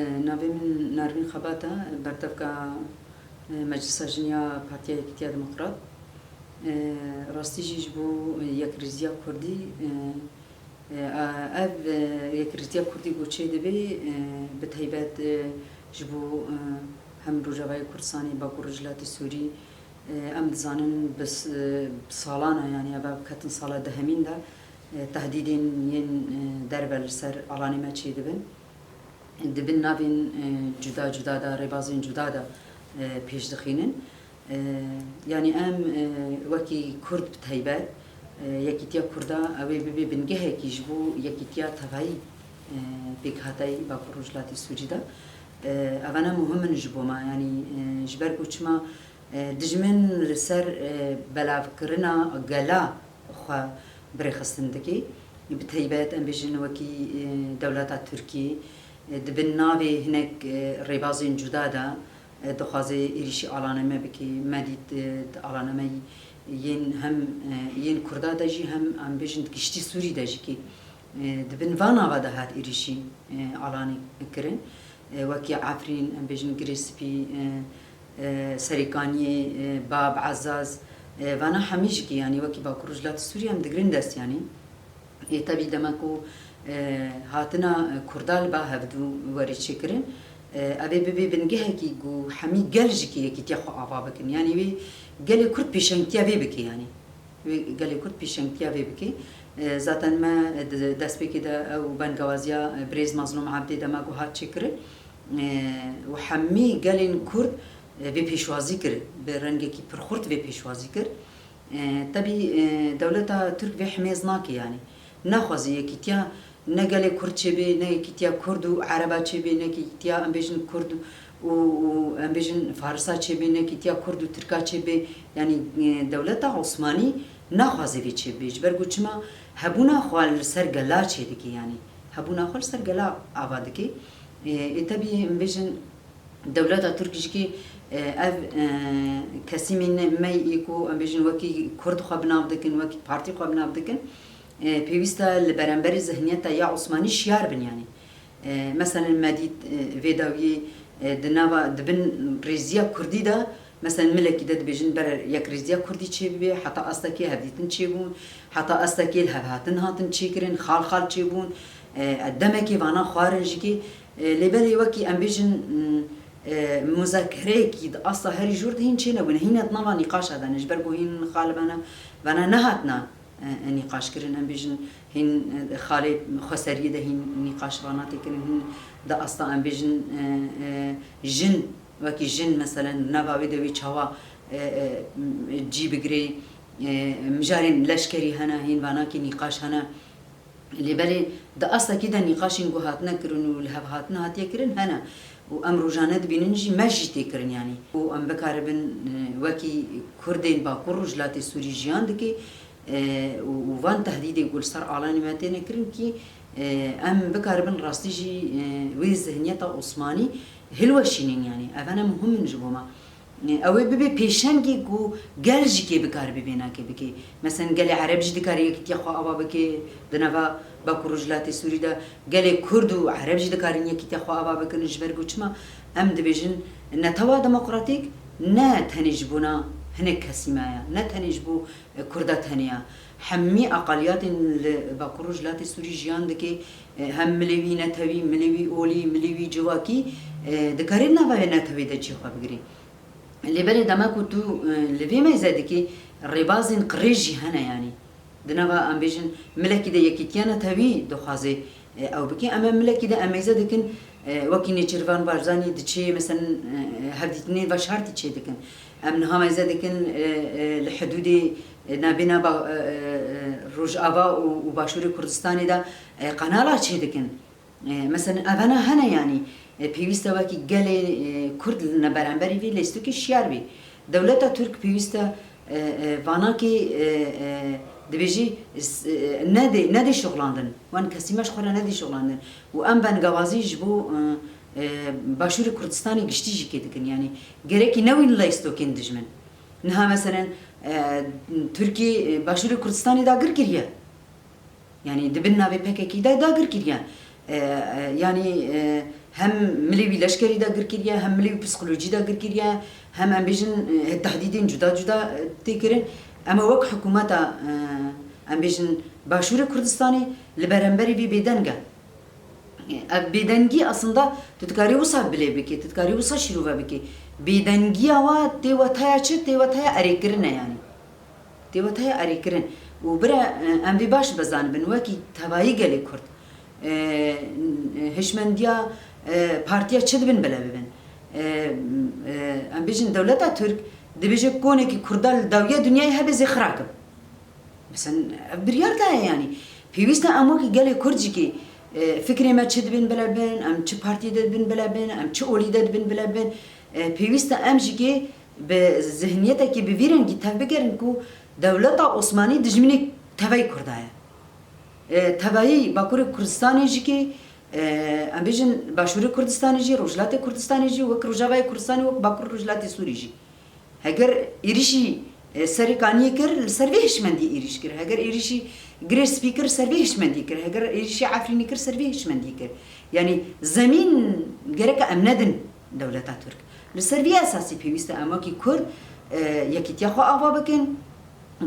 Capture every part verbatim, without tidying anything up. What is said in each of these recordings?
Navê min Nermîn Xebat e, berdevka, e, Meclisa Jin ya Partiya Yekîtiya Demokrat. E, rastî jî ji bo, e, yekrêziya Kurdî, e, e, ev, e, yekrêziya Kurdî ku çêdibe, e, bi taybet, e, ji bo, e, hem Rojavayê Kurdistanê, Bakur Rojhilatê Sûrî, e, em dizanin bi s-, bi salan e, yanî ev ketin sala dehemîn de, e, tehdîdên yên, e, derve li ser alanê me çêdibin. Di bin navên, e, cuda cuda de, rêbazên cuda de, e, pêş dixînin. E, yanî em, e, wekî Kurd bi taybet, e, yekîtiya Kurda ew ê bibe bingehekî ji bo yekîtiya tevayî, e, pêkhateyî Bakur Rojhilatê Sûrî de. E, evane muhim in ji bo me, yanî, e, ji ber ku çima, e, dijmin li ser, e, belavkirina gela xwe bi rêxistin dike. Bi taybet em bêjin wekî, e, dewleta Tirkiyê, e, di bin navê hinek, e, rêbazên cuda de, e, dixwaze êrîşî alanê me bike. Me dît, e, di alanê me yên hem, e, yên Kurda de jî hem em bêjin di giştî Sûrî de jî kê, e, di bin van nava de hat êrîşî, e, alanê kirin. E, wekî Efrîn, em bêjin Girê Spî, e, e, Serêkaniyê, e, Bab, Ezaz, e, vana hemî jî kê, yanî wekî Bakur Rojhilatê Sûrî em digirin dest, yanî. Ê, tebî dema ku, e, hatina, e, Kurda li ba hevdû were çêkirin, e, ev ê bibe bingehekî ku hemî gel jî kê yekîtiya xwe ava bikin. Yanî wê gelê Kurd pêşengtiya vê bike, yanî. Wê gelê Kurd pêşengtiya vê bike. E, zaten me, e, di destpêkê de ew bengawaziya, e, birêz Mazlûm Ebdê dema ku hat çêkirin, e, û hemî gelên Kurd, e, vê pêşwazî kir, bi rengekî pir xurt vê pêşwazî kir. E, tebî, e, dewleta Tirk vê himêz nake, yanî. Naxwaze yekîtiya ne gelê Kurd çêbe, ne yekîtiya Kurd û Ereba çêbe, ne yekîtiya, em bêjin, Kurd û, û, em bêjin, Farisa çêbe, ne yekîtiya Kurd û Tirka çêbe. Yanî, e, dewleta Osmanî naxwaze vê çêbe. Ji ber ku çima hebûna xwe li ser gela çêdike, yanî. Hebûna xwe li ser gela ava dike. E, ê tebî, em bêjin, dewleta Tirk jî kê, e, ev, e, kesîmên me yê ku em bêjin wekî Kurd xwe bi nav dikin, wekî partî xwe bi nav dikin, e, pêwîst e li beramberî zihniyeta ya Osmanî şiyar bin, yanî. E, meselen me dît, e, vê dawiyê, e, di nava, di bin rêziya Kurdî de, meselen milekî de dibêjin ber yekrêziya Kurdî çêbibe, heta astekê hevdîtin çêbûn, heta astekê li hev hatin hatin çêkirin, xal xal çêbûn, e, demekê vana xwarin jî kê, e, lê belê wekî em bêjin, m, e, muzakereyekî di asta herî jor de hîn çênebûne, hîn ne di nava nîqaşa de ne, ji ber ku hîn xal vana, vana nehatine, e, e, nîqaşkirin, em bêjin hîn, e, xalê xweseriyê de hîn nîqaş vana têkirin, hîn di asta em bêjin, e, e, jin, wekî jin meselen di nava wê de wê çawa, e, e, cî bigirê, e, mijarên leşkerî hene, hîn vanakî nîqaş hene. Lê belê di astekî de nîqaşên ku hatine kirin û li hev hatine hatiye kirin hene û em rojane dibînin jî, me jî tê kirin, yanî. Û em bikaribin, e, wekî Kurdên Bakur Rojhilatê Sûrî jiyan dike, e, û, û van tehdîdên ku li ser alanê me têne kirin kî, e, em bikaribin rastî jî, e, wê zihniyeta Osmanî hilweşînin, yanî. Ev hene muhim in ji bo me. Ew ê bibe pêşengê ku gel jî kê bikare bê vênakê bike. Meselen gelê Ereb jî dikare yekîtiya xwe ava bike di nava Bakur Rojhilatê Sûrî de. Gelê Kurd û Ereb jî dikarin yekîtiya xwe ava bikin. Ji ber ku çima em dibêjin netewa demokratîk ne tenê ji bona hinek kesî me ye, ne tenê ji bo, e, Kurda tenê ye. Hemî aqaliyatên li Bakur Rojhilatê Sûrî jiyan dike, e, hem milê wî netewî, milê wî olî, milê wî civakî, e, dikare di nava vê netewê de cî xwe bigire. Lê belê dema ku tu, e, li vê mêze dikî, rêbazên qirêj jî hene, yanî. Di nava, em bêjin, milekî de yekîtiya netewî dixwaze, e, ew bike. Em ê milekî de em mêze dikin, e, wekî Nêçîrvan Barzanî diçê, meselen, e, hevdîtinên veşartî çê dikin. Em niha mêze dikin, e, e, li hidûdê, e, nabêna ba-, e, e, e, Rojava û, û Başûrê Kurdistanê de, e, kanala çê dikin. E, meselen, evena hene, yanî, e, pêwîst e wekî gelê, e, Kurd li neberamberî vê lêstokê şiyar bî. Dewleta Tirk pêwîst e, e, e, vanakê, e, e, dibêjî, s-, e, nedê, nedê şixulandin. Wan kesî me ji xwe re nedê şixulandin. Û em bengawazî ji bo, e, e, Başûrê Kurdistanê giştî jî kê dikin. Yanî, gerekî newîn lêstokên dijmin. Niha, meselen, e, Tirkî, e, Başûrê Kurdistanê dagir kiriye. Yanî di bin navê P K K de dagir kiriye. E, e, yanî, e, Hem milê wî leşkerî dagir kiriye, hem milê wî psîkolojî dagir kiriye, hem em bêjin, e, tehdîdên cuda cuda, e, tê kirin. Em ê wek hikûmeta, e, em bêjin Başûrê Kurdistanê li beramberî vê bêdeng e. Ev bêdengî aslında tu dikarî wisa bilê bikî, tu dikarî wisa şîrove bikî. Bêdengiya wa tê wetaya çi? Tê wetaya erêkirin e yanî. Tê wetaya erêkirin. Û bira, e, em vê baş bizanibin, wekî tevayî gelê Kurd, e, e, hişmendiya, e, partiya çi dibin bile bibin. E, e, em bêjin dewleta Tirk dibêje konekî Kurda li dawiya dinyayê hebe zê xira kim. Mesela ev biryar daye yanî. Pêwîst e em wekî gelê Kurd jî kê, e, fikrê me çi dibin bile bin, em çi partiyê de dibin bile bin, em çi olî de dibin bile bin. E, pêwîst e em jî kê bi zihniyetekî bi vî rengî tev bigerin ku dewleta Osmanî dijminê tevayî Kurda ye. E, tevayî Bakurê Kurdistanê jî kê, e, em bêjin Başûrê Kurdistanê jî, Rojhilatê Kurdistanê jî, wek Rojavayê Kurdistanê, wek Bakur Rojhilatê Sûrî jî. Heger êrîşî, e, Serê Kaniyê kir, li ser vê hişmendiyê êrîş kir. Heger êrîşî Girê Spî kir, ser vê hişmendiyê kir. Heger êrîşî Efrînê kir, ser vê hişmendiyê kir. Yanî zemîn gereke em nedin dewleta Tirk. Li ser vî esasî pêwîst e em wekî Kurd, e, yekîtiya xwe ava bikin,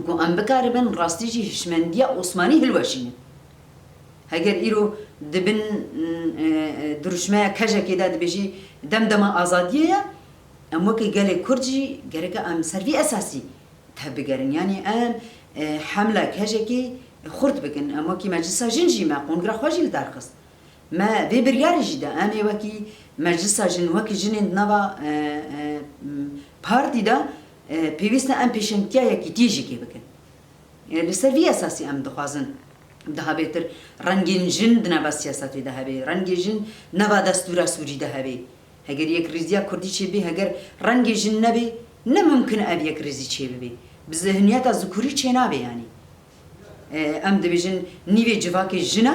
ku em bikaribin rastî jî hişmendiya Osmanî hilweşînin. Heger îro dibin, e, e, dirûşmeya kejekê de dibêjî dem dema azadiyê ye, em wekî gelê Kurd jî gereke em ser vî esasî tevbigerin. Yanî em, e, hemla kejekê xurt bikin. Em wekî Meclisa Jin jî me kongra xwe jî li dar xist. Me vê biryarê jî da. Em ê wekî Meclisa Jin, wekî jinên di nava, e, e, m, partî de, e, pêwîst e em pêşengtiya yekîtiyê jî kê bikin. E, li ser vî esasî em dixwazin daha bêtir rengên jin di nava siyasetê de hebe, rengê jin nava destûra Sûrî de hebe. Heger yekrêziya Kurdî çêbê, heger rengê jin nebê, ne mimkin e ev yekrêzî çêbibe. Bi zihniyeta zikurî çênabe yanî. E, em dibêjin nîvê civakê jin e,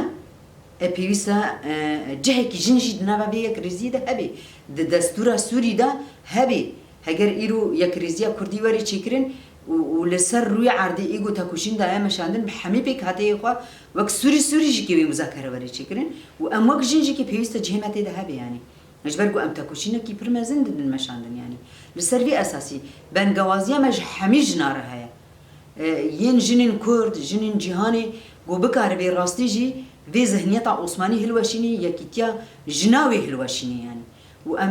e, pêwîst e, e, cihekî jin jî di nava vê yekrêziyê de hebe. Di destûra Sûrî de hebe. Heger îro yekrêziya Kurdî were çêkirin û, û li ser rûyê erdê êgo tekoşîn daye meşandin, bi hemî pêkhateyê xwe wek Sûrî Sûrî jî kê wê muzakere were çêkirin û em wek jin jî kê pêwîst e cihê me tê de hebe yanî. Ji ber ku em tekoşînekî pir mezin didin meşandin yanî. Li ser vî esasî bengewaziya me ji hemî jina re heye. E, yên jinên Kurd, jinên cîhanê ku bikaribê rastî jî vê zihniyeta Osmanî hilweşînê, yekîtiya jina wê hilweşînê yanî. Û em,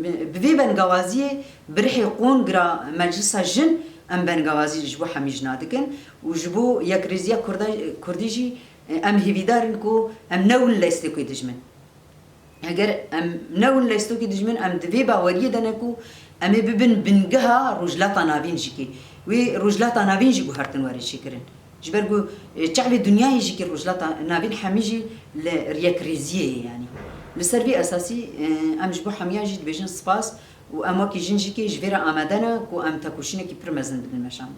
m-, bi vê bengewaziyê bi rihê kongra Meclisa Jin em bengewazî ji bo hemî jina dikin û ji bo yekrêziya Kurda-, Kurdî jî, e, em hêvîdar in ku em newin lestê ku dijmin. Heger em newin lestokî dijmin, em di vê baweriyê de ne ku em ê bibin bingeha Rojhilata Navîn jî kê. Wê Rojhilata Navîn jî guhertin were çêkirin. Ji ber ku, e, çavê dinyayê jî kê Rojhilata Navîn hemî jî li yekrêziyê ye yanî. Li ser vî esasî, e, em ji bo hemiya jî dibêjin spas û em wekî jin jî kê ji vê re amade ne ku em tekoşînekî pir mezin bidin meşan.